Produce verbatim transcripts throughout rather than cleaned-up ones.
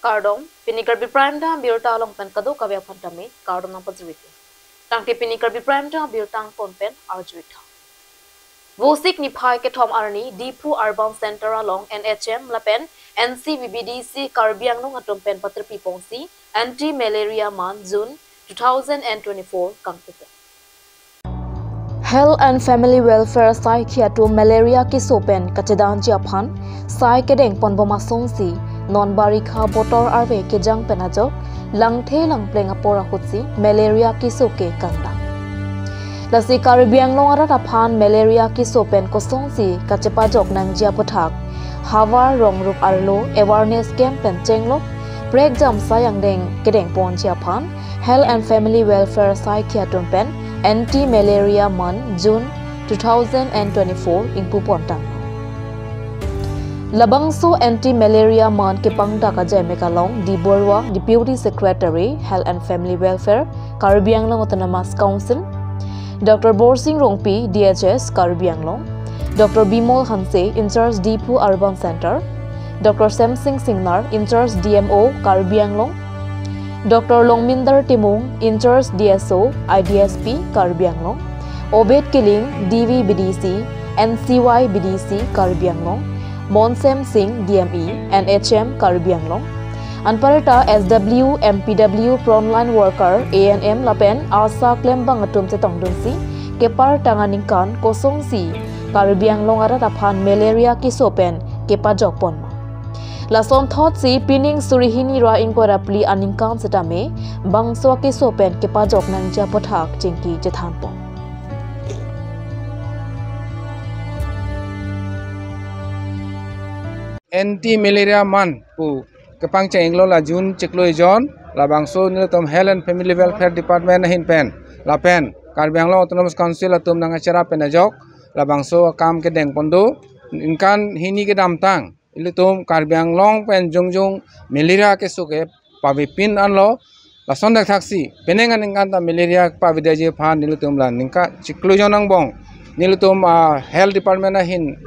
Kardom, pini Karbi Prime Time abirta along pen kadokave aphan tame kardom nangpajirpi. Tangte pini Karbi Prime Time abirta angton pen arju-ik tha. Vosik niphai kethom arni Diphu Urban Center along N H M lapen N C V B D C Karbi Anglong atum pen patirpi ponsi anti malaria month June two thousand and twenty-four kangpupo. Health and Family Welfare asaikhi atum malaria keso pen kachedanji aphan sai kedeng ponbom asonsi non barikha botor arve kejang pen ajok langthe langpleng apor ahutsi malaria keso ke kangdang. Lasi Karbi Anglong arat aphan malaria keso pen kosonsi kachepajok nangji aputhak havar rong rup arlo awareness camp pen chenglok prekjam sai angdeng kedeng ponji aphan Health and Family Welfare asaikhi atum pen Anti Malaria Month June two thousand and twenty-four ingpu pontang. Labangso Anti Malaria Month kepangdak ajai mek along D Borua, Deputy Secretary, Health and Family Welfare, Karbi Anglong Autonomous Council, Doctor Borsing Rongpi, D H S, Karbi Anglong, Doctor Bimol Hanse, in-charge Diphu Urban Center, Doctor Semsing Singnar, in-charge D M O, Karbi Anglong, Doctor Longminder Timung, in-charge D S O, I D S P, Karbi Anglong, Obed Killing, D V B D C, N C Y B D C, Karbi Anglong, Monsem Singh, D M E, N H M, Karbi Anglong, anparta S W, M P W, frontline worker, A N M lapen ASHA klembang atum chetongdunsi kepartang aningkan kosonsi Karbi Anglong arat aphan malaria keso pen kepajok ponma. Lason thotsi pining suri hini ra ingkoi ra phli aningkan setame bangso keso pen kepajok nangji aputhak chingki chethanpon. Anti Malaria Month pu kepangcheng-iklo la June chiklo ejon, labangso nelitum Health and Family Welfare Department ahin pen lapen Karbi Anglong Autonomous Council atum nangcherap pen ajok labangso akam kedeng pon do. Ningkan hini kedamtang ilitum Karbi Anglong pen jongjong malaria keso ke pavepin anlo. Lason thakthaksi penang aningkan ta malaria pavedaji aphan nelitum la ningkan chiklo jon angbong nelitum, ah, Health Department ahin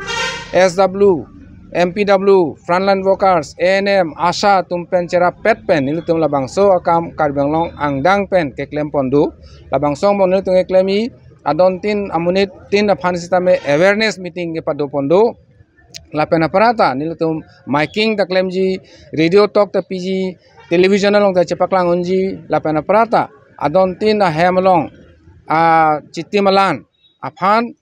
S W, M P W, frontline workers, A N M, ASHA atum pen cherap pet pen nelitum labangso akam Karbi Anglong angdeng pen keklem pon do. Labangso angbong nelitum keklem-i adon tin amonit tin aphan setame awareness meeting kepado pon do. Lapen aparta nelitum miking ta klemji, radio talk ta piji, television along ta chepaklang unji, lapen aparta adon tin ahem along, ah, chiti malan aphan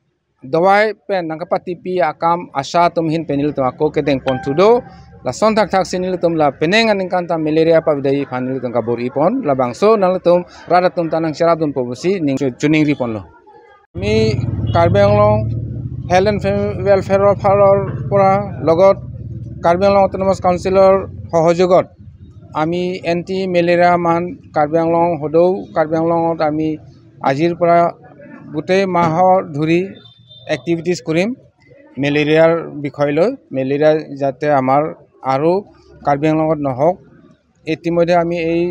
dawai pen nangkapatipi akam ASHA atum ahin pen nelitum ako kedeng pon thu do. Lason thakthaksi nelitum la penang aningkan ta malaria pavedaji aphan nelitum kabor-i pon, labangso nanglitum rat atum ta nangcherap dunpo pusi ning chu-, choningri ponlo. আমি কাৰ্বি Anglong health and family ৱেলফেয়াৰৰ ফালৰ পৰা লগত কাৰ্বি আংলং অট'নমাছ কাউন্সিলৰ সহযোগত আমি anti malaria month Karbi আংলং সদৌ কাৰ্বি আংলঙত আমি আজিৰ পৰা গোটেই মাহৰ ধৰি এক্টিভিটিজ কৰিম মেলেৰিয়াৰ বিষয় লৈ। মেলেৰিয়া যাতে আমাৰ আৰু কাৰ্বি আংলঙত নহওক। ইতিমধ্যে আমি এই,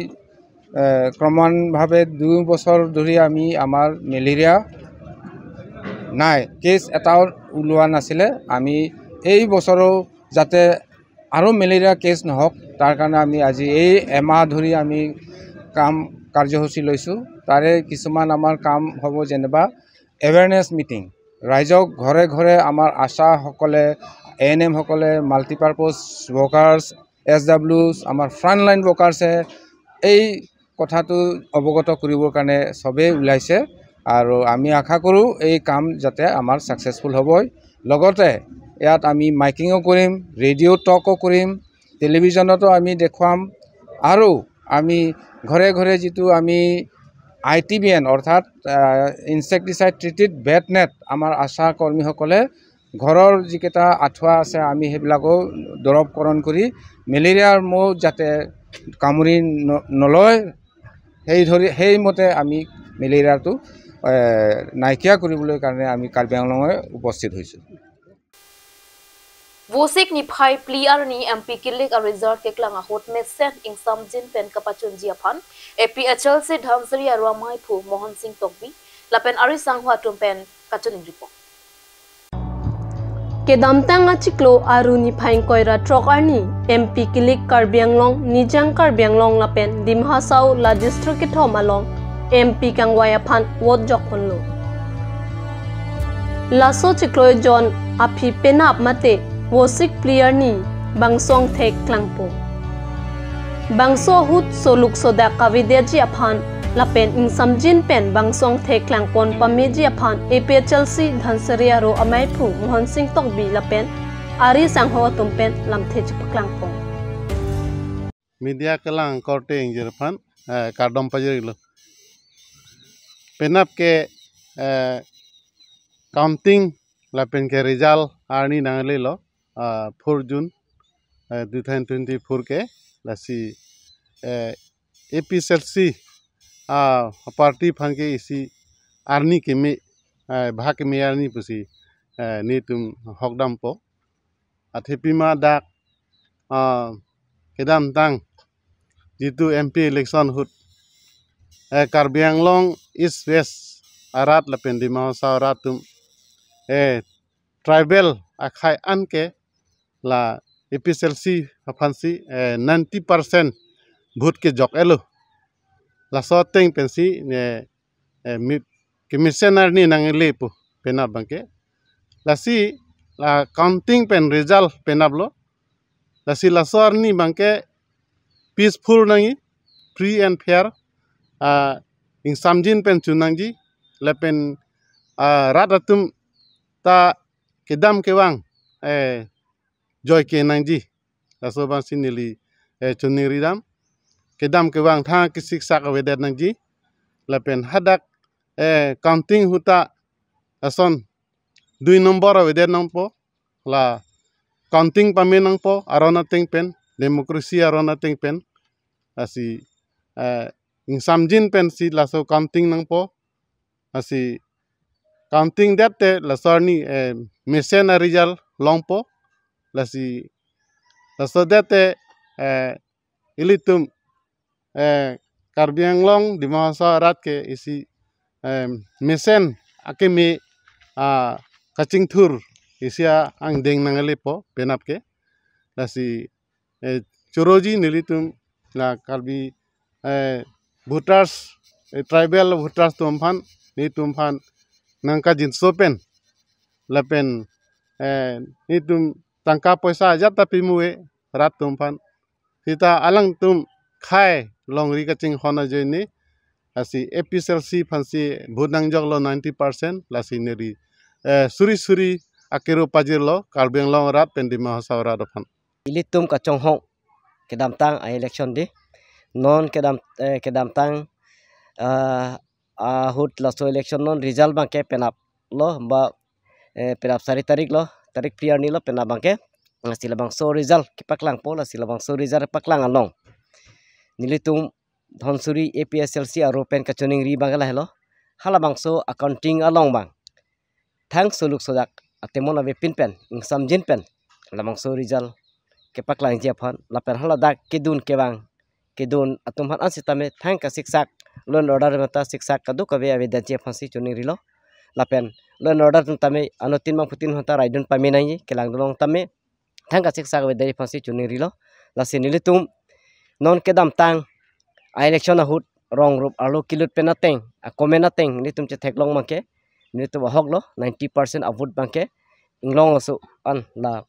এ, ক্ৰমান্বয়ে দুই বছৰ ধৰি আমি আমাৰ মেলেৰিয়া নাই, কেছ এটাও ওলোৱা নাছিলে। আমি এই বছৰো যাতে আৰু মেলেৰিয়া কেছ নহওক, তাৰ কাৰণে আমি আজি এই এমাহ ধৰি আমি কাম কাৰ্যসূচী লৈছোঁ। তাৰে কিছুমান আমাৰ কাম হ'ব যেনিবা এৱেৰনেছ মিটিং, ৰাইজক ঘৰে ঘৰে আমাৰ আশাসকলে, এ এন এমসকলে, মাল্টিপাৰ্পজ ৱৰ্কাৰ্ছ, এছ ডাব্লিউছ, আমাৰ ফ্ৰণ্টলাইন ৱৰ্কাৰ্ছে এই কথাটো অৱগত কৰিবৰ কাৰণে সবেই ওলাইছে। আৰু আমি আশা কৰোঁ এই কাম যাতে আমাৰ ছাকচেছফুল হ'বই। লগতে ইয়াত আমি মাইকিঙো কৰিম, ৰেডিঅ' টকো কৰিম, টেলিভিশ্যনতো আমি দেখুৱাম। আৰু আমি ঘৰে ঘৰে যিটো আমি আই টি বি এন অৰ্থাৎ, আহ, ইনছেক্টিচাইড ট্ৰিটেড বেট নেট আমাৰ আশা কৰ্মীসকলে ঘৰৰ যিকেইটা আঁঠুৱা আছে আমি সেইবিলাকো দৰৱকৰণ কৰি মেলেৰিয়াৰ মহ যাতে কামুৰি ন-, নলয়, সেই ধৰি, সেইমতে আমি মেলেৰিয়াটো, এ, নাইকিয়া কৰিবলৈ কাৰণে আমি কাৰ্বি আংলঙে উপস্থিত হৈছোঁ। Vosik niphai phli arni M P kilik a-result keklang ahut mesen ingsamjin pen kapachunji aphan A P H L C Dhansiri aru amaiphu Mohan Singh Tokbi lapen ari sangho atum pen kachiningri pon. Kedamtang achiklo Aru niphai ingkoi ra throk arni M P kilik Karbi Anglong, Nijang Karbi Anglong lapen Dima Hasao la district kethom along M P kangvai aphan vote jokponlo. Laso chiklo jon aphi penap mate vosik phli arni bangso angthek klangpo. Bangso ahut soluk sodak kavedetji aphan lapen ingsamjin pen bangso angthek klangpon pameji aphan A P H L C Dhansiri Aro amaiphu Mohon Sing Tokbi lapen ari sangho atum pen lamthe chepaklangpon. Media kelang korte ingjir aphan, eh, kardom pajirlo. Penap ke, eh, counting lapen ke result arni nanglelo, ah, four June, eh, two thousand twenty-four ke, lasi, eh, A P H L C, ah, party aphan ke isi arni keme, eh, bhag keme arni pusi, eh, nelitum hokdampo. Athe pima dak, ah, kedamtang jitu M P election ahut, eh, Karbi Anglong East West arat lapen Dima Hasao arat atum, eh, tribal akhei an ke la A P H L C aphansi, eh, ninety percent vote kejok-etlo. Laso ateng pensi ne, eh, mi, kemesen arni nangle pu penap abangke. Lasi la counting pen result penaplo. Lasi laso arni abangke peaceful nangji, free and fair, ah, ingsamjin pen chun nangji, lapen, ah, rat atum ta kedam kevang, eh, joike nangji. Laso abangsi neli, eh, choningridam. Kedam kevang thang kesiksak avedet nangji. Lapen hadak, eh, counting ahut ta lason dui nombor avedet nangpo. La counting pame nangpo aron ateng pen, democracy aron ateng pen. Lasi, eh, ingsamjin pensi laso counting nangpo. Lasi counting det te laso arni, eh, mesen aresult longpo. Lasi laso det te, eh, ilitum, eh, Karbi Anglong Dima Hasao arat ke isi, eh, mesen akeme, ah, kachingthur isi angdeng nanglepo penap ke. Lasi, eh, choroji nelitum la Karbi, eh, voters, eh, tribal voters atum aphan, nelitum aphan nangkajinso pen lapen, eh, nelitum tangka poisa ajat ta pimu-e rat atum aphan. Seta alangtum khei longri kachinghon ajoine, lasi A P H L C aphansi vote nangjoklo ninety percent, lasi neli, eh, suri suri akero pajirlo Karbi Anglong arat pen Dima Hasao arat aphan. Ilitum kachonghong kedamtang a-election dei. Non kedam, eh, kedamtang, ah, ahut laso election non result abangke penaplo ba, eh, penap sari tarik lo, tarik phli arni lo penap abangke. Lasi labangso result kepaklangpo, lasi labangso result paklang along nelitum Dhansiri A P H L C Aro pen kachoningri abang lahelo. Halabangso a-counting along abang thang soluk sodak atemon avepin pen, ingsamjin pen labangso result kepaklangji aphan, lapen haladak kedun kevang kedun atum aphan an sitame thang kasiksak, law and order mate siksak kadokave avedetji aphansi choningrilo. Lapen law and order atum tame anuttin bangphutin aphanta raidun pame nangji, kelangdun long tame thang kasiksak avedetji aphansi choningrilo. Lasi nelitum non kedamtang a-election ahut rong rup arlo kelut pen ateng, a-comment ateng nelitum chetheklong abangke, nelitum ahoklo, ninety percent a-vote abangke Inglong aso an la,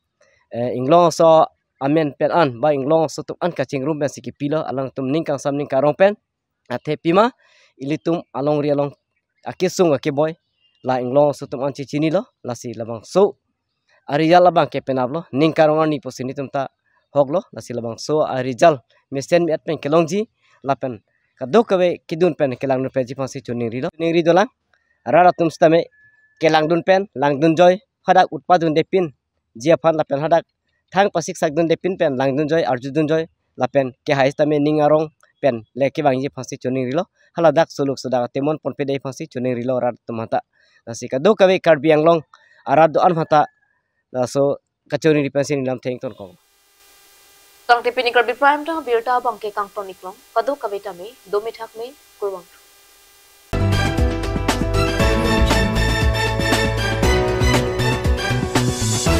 eh, Inglong aso amen pen an ba Inglong aso atum an kachingrum pensi kepilo, alangtum ning kangsam ning karong pen. Athe pima ilitum alongri along akesung akeboi la Inglong aso atum an chechinilo, lasi labangso a-result abangke penaplo, ning karong arni pusi nelitum ta hoklo, lasi labangso a-result mesen me-et pen kelongji lapen kadokave kedun pen kelangdun penji aphansi choningrilo. Ningri dolang, rat atum sitame kelangdun pen, langdun joi, hadak utpadunde pinji aphan lapen hadak thang pasiksakdunde pin pen langdun joi, arjudun joi, lapen kehai sitame ning arong pen le kevangji aphansi choningrilo. Haladak soluk sodak atemon ponpedetji aphansi choningrilo rat atum aphanta. Lasi kadokave Karbi Anglong arat do-an aphanta laso kachoningri pensi neli lamthe ingtonkok. Tangte pini Karbi Prime Time abirta abangke kangton-iklong, kadokave tame dome thakme, kurvangthu.